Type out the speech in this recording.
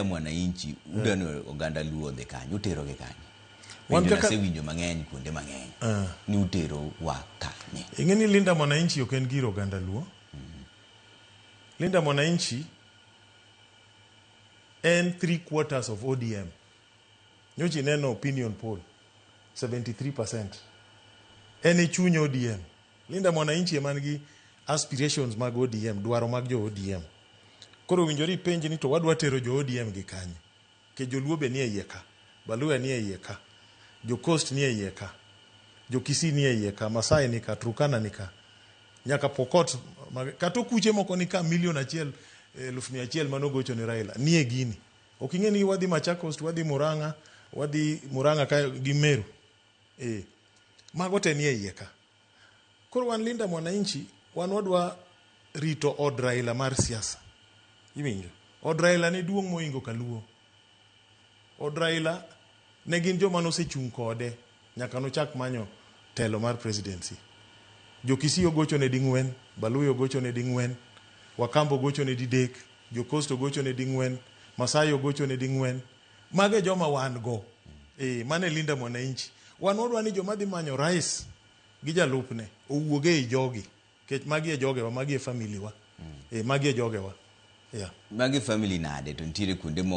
Mwananchi udwani oganda Luo odhi kanye, utero gi kanye? Wan Winjo nasewinjo mang'eny kuonde mang'eny ni utero wa kanye. Ing'e ni Linda Mwananchi ok en gir oganda Luo. Linda Mwananchi en 3/4 of ODM. Nyocha ineno opinion poll 73%. En e chuny ODM. Linda Mwananchi ema nigi aspirations mag ODM, dwaro mag jo ODM. Koro owinjore ipenj ni to wadwa tero jo ODM gi kanye? Nikech joluo be nie iye ka, Baluya nie iye ka, jo Coast nie iye ka, jo Kisii nie iye ka, Masai ni ka, Turkana ni ka, nyaka Pokot, kata okuche moko ni ka 1,100,000 manogocho ne Raila nie gini. Ok ing'e ni wadhi Machakos, wadhi Murang'a, wadhi Murang'a ka gi Meru. Mago te nie iye ka. Koro wan Linda Mwananchi, wan wadwa rito od Raila mar siasa. Iwinjo? Od Raila ne duong' mohingo Kaluo. Od Raila ne gin joma nosechung' kode nyaka nochak manyo telo mar presidency. Jo Kisii ogochone ding'wen, Baluya ogochone ding'wen, Wakamba ogochone didek, Jo Coast ogochone ding'wen, Masai ogochone ding'wen. Mago e joma wan go. Mano e Linda Mwananchi. Wan wadwa ni joma dhi manyo rais gi jalupne owuog ei jogi. Nikech magi e jogewa, magi e family wa. Magi e jogewa. Yeah. Magi family nade to nitiere kuonde moko